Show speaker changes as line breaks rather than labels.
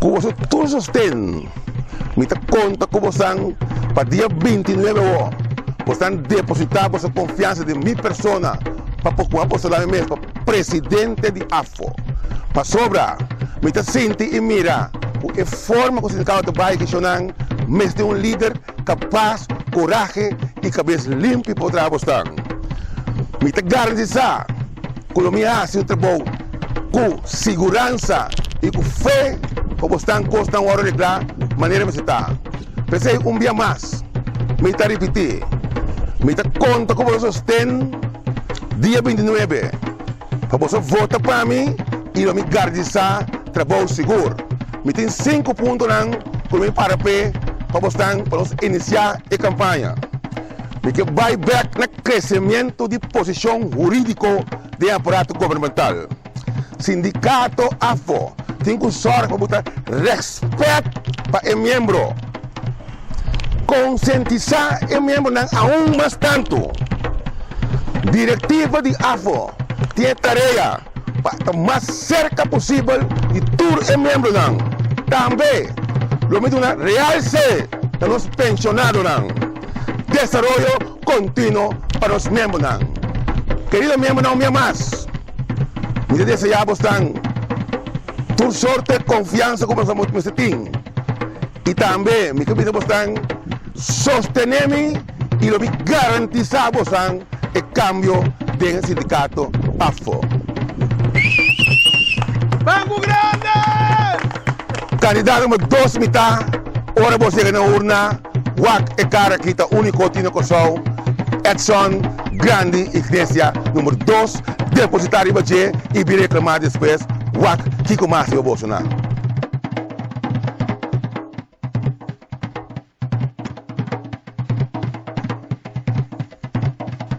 Ku boso tur sosten, mi ta konta ku bosan pa dia 29 awo, bosan depositá boso konfiansa den mi persona pa por kuma postulá mi mes pa presidente di AFO. Pasobra mi ta sinti i mira ku e forma ku sindikato ta bai kishonnan mester un lider kapas, korahe i kabes limpi pa por traha bosnan. Mi ta garantisá ku lo mi hasi un trabou ku siguransa i ku fe pa bosnan kosnan wòrdu reglá manera mester ta. P'esei un bia mas mi ta ripití, mi ta konta ku boso sosten dia 29 pa boso vota pa mi i lo mi garantisa trabou sigur. Mi tin sinku puntonan ku lo mi para p'e pa bosnan pa nos inisiá e kampaña. Mi ke bai bèk na kresemiento di posishon hurídiko den aparato gubernamental. Sindikato AFO tin ku sòrg pa buta rèspèt pa e miembro. Konsientisá e miembronan aun mas tantu. Direktiva di AFO tin e tarea pa ta mas serka posibel di tur e miembronan. Tambe lo mi duna realse na nos penshonadonan. Desaroyo kontinuo pa nos miembronan. Kerido miembronan un bia mas, mi ta deseá bosnan tur sorte konfiansa ku boso mester tin. I tambe mi ta bisa bosnan sostené mi i lo mi garantisá bosnan e kambio den e sindikato AFO.
Banco Grande!
Kandidato numero dos mi ta ora bos yega na urna. Wak e kara ki ta uniko tin na Kòrsou, Edson Grandi Iglesia number dos, depositá riba dje i bin reklamá despues, wak kiko mas riba boso nan.